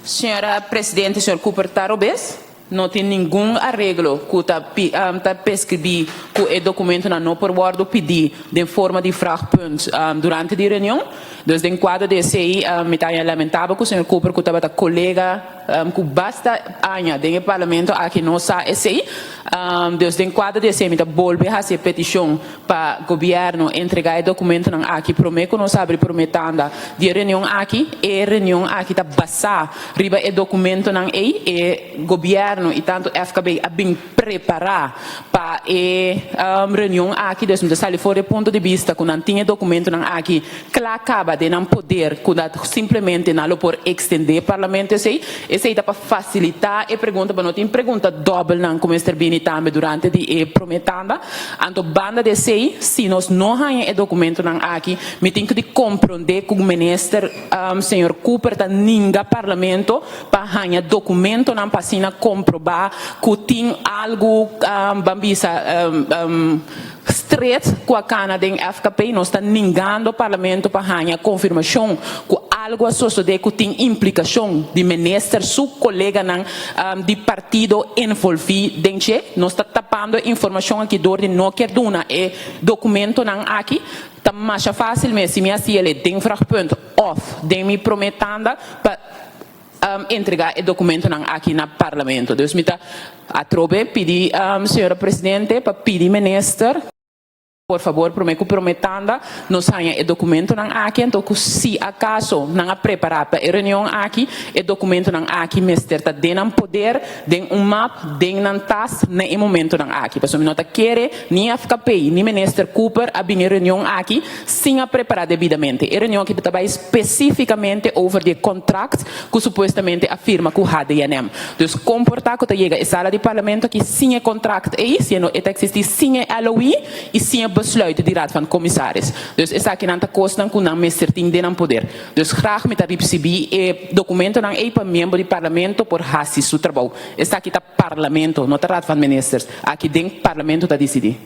Señora Presidente, señor Cooper ta robes. No tin ningun areglo ku ta ta preskribí ku e dokumentonan no por wòrdu pidí den forma di vraagpunt durante di reunion. Dus den kuadro di esei mi ta haña lamentabel ku señor Cooper ku tabata kolega ku basta aña den e parlamento aki no sa esei. Dus den kuadro di esei mi ta bolbe hasi e petishon pa gobièrnu entregá e dokumentonan aki promé ku nos habri promé tanda di e reunion aki. E reunion aki ta basá riba e dokumentonan ei. E gobièrnu i tantu FKB a bin prepará pa e reunion aki. Dus mi ta sali for di e punto di bista ku nan tin e dokumentonan aki kla kaba den nan poder ku ta simplemente nan lo por ekstendé parlamento esei. Esei ta pa fasilitá e pregunta pa no tin pregunta dòbelnan ku mester bini tambe durante di e promé tanda. Anto banda di esei, si nos no haña e dokumentonan aki, mi tin ku di komprondé ku Minister señor Cooper ta ninga Parlamento pa haña dokumentonan pa asina komprobá ku tin algu, ban bisa, stret ku a kana den FKP. Nos ta ningando Parlamento pa haña konfirmashon ku algu a sosodé ku tin implikashon di Minister su koleganan di partido envolví den dje. Nos ta tapando e informashon aki dor di no kier duna e dokumentonan aki. Ta masha fásil mes si mi hasi el den vragpunt òf den mi promé tanda pa entregá e dokumentonan aki na Parlamento. Dus mi ta atrobe pidi señora Presidente pa pidi Minister. Por fabor prome ku prome tanda nos haña e dokumentonan aki, anto ku si akaso nan a prepará pa e reunion aki, e dokumentonan aki mester ta den nan poder, den un map, den nan tas na e momentonan aki. Pasobra mi no ta kere ni FKP ni Minister Cooper a bini e reunion aki sin a prepará debidamente. E reunion aki ta bai spesífikamente over di e kontrakt ku supuestamente a firma ku HDNM. Dus kon por ta ku ta yega e sala di parlamento aki sin e kontrakt ei, siendo e ta eksistí sin e LOI i sin e besluit di Raad van Commissaris. Dus esakinan ta kosnan ku nan mester tin den nan poder. Dus graag mi ta ripsibí e dokumentonan ei pa miembro di parlamento por hasi su trabou. Esaki ta parlamento, no ta Raad van Ministers. Aki den parlamento ta disidí.